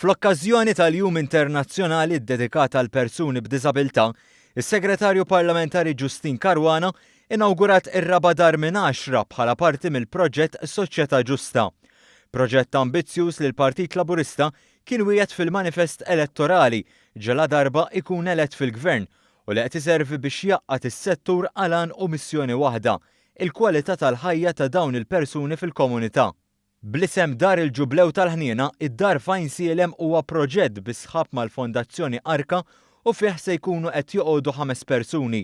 Fl-okkażjoni tal-Jum Internazzjonali ddedikat għall-persuni b'diżabilità, is-Segretarju Parlamentari Justyne Caruana inawgurat ir-raba' dar minn għaxra bħala parti mill-proġett Soċjetà Ġusta. Proġett ambizzjuż li l-Partit Laburista kien wiegħed fil-manifest elettorali ġaladarba ikun elett fil-Gvern u li qed iservi biex jgħaqqad is-settur għal għan u missjoni waħda, il-kwalità tal-ħajja ta' dawn il-persuni fil-komunità. Bl-isem Dar il-Ġublew tal-Ħniena, id-Dar f'Għajnsielem huwa proġett bi sħab mal-Fondazzjoni Arka u fih se jkunu qed joqogħdu ħames persuni.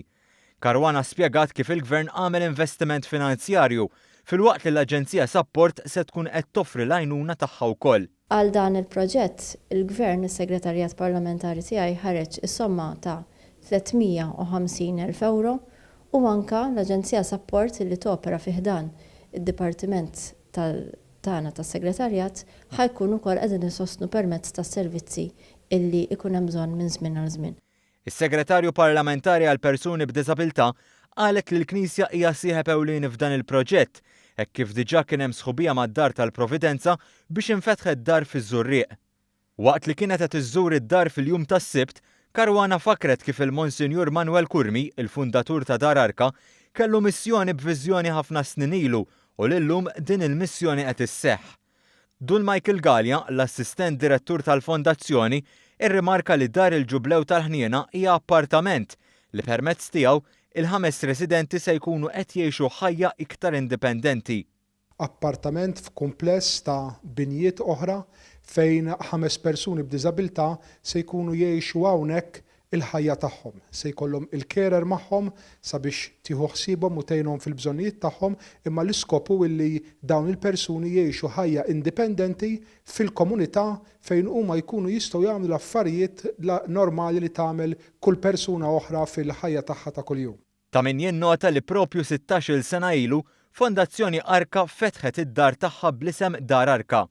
Caruana spjegat kif il-Gvern għamel investiment finanzjarju, filwaqt li l-Aġenzija Sapport se tkun qed toffri l-għajnuna tagħha wkoll. Għal dan il-proġett, il-Gvern, is-Segretarjat Parlamentari tiegħi ħareġ is-somma ta' 350 elf ewro u anke l-Aġenzija Sapport li topera fi ħdan id-Dipartiment tagħna tas-Segretarjat ħa jkunu wkoll qegħdin isostnu permezz tas-servizzi illi jkun hemm bżonn minn żmien għal żmien. Is-Segretarju Parlamentari għall-Persuni b'Diżabilità qalet li l-Knisja hija sieħeb ewlieni f'dan il-proġett, hekk kif diġà kien hemm sħubija mad-Dar tal-Providenza biex infetħet dar fiż-Żurrieq. Waqt li kienet qed iżżur id-dar fil-jum tas-Sibt, Caruana fakkret kif il-Monsinjur Manwel Curmi, il-fundatur ta' Dar Arka, kellu missjoni b'viżjoni ħafna snin ilu u li llum din il-missjoni qed isseħħ. Dun Michael Galea, l-Assistent Direttur tal-Fondazzjoni, irrimarka li Dar il-Ġublew tal-Ħniena hija appartament li permezz tiegħu, il-ħames residenti se jkunu qed jgħixu ħajja iktar indipendenti. Appartament f'kumpless ta' binjiet oħra fejn ħames persuni b'diżabilità se jkunu jgħixu hawnhekk il-ħajja tagħhom. Se jkollhom il-carer magħhom sabiex tieħu ħsiebhom u tgħinhom fil-bżonnijiet tagħhom imma l-iskop hu illi dawn il-persuni jgħixu ħajja indipendenti fil-komunità fejn huma jkunu jistgħu jagħmlu l-affarijiet normali li tagħmel kull persuna oħra fil-ħajja tagħha ta' kuljum. Ta' min jinnota li propju sittax-il sena ilu, Fondazzjoni Arka fetħet id-dar tagħha bl-isem Dar Arka.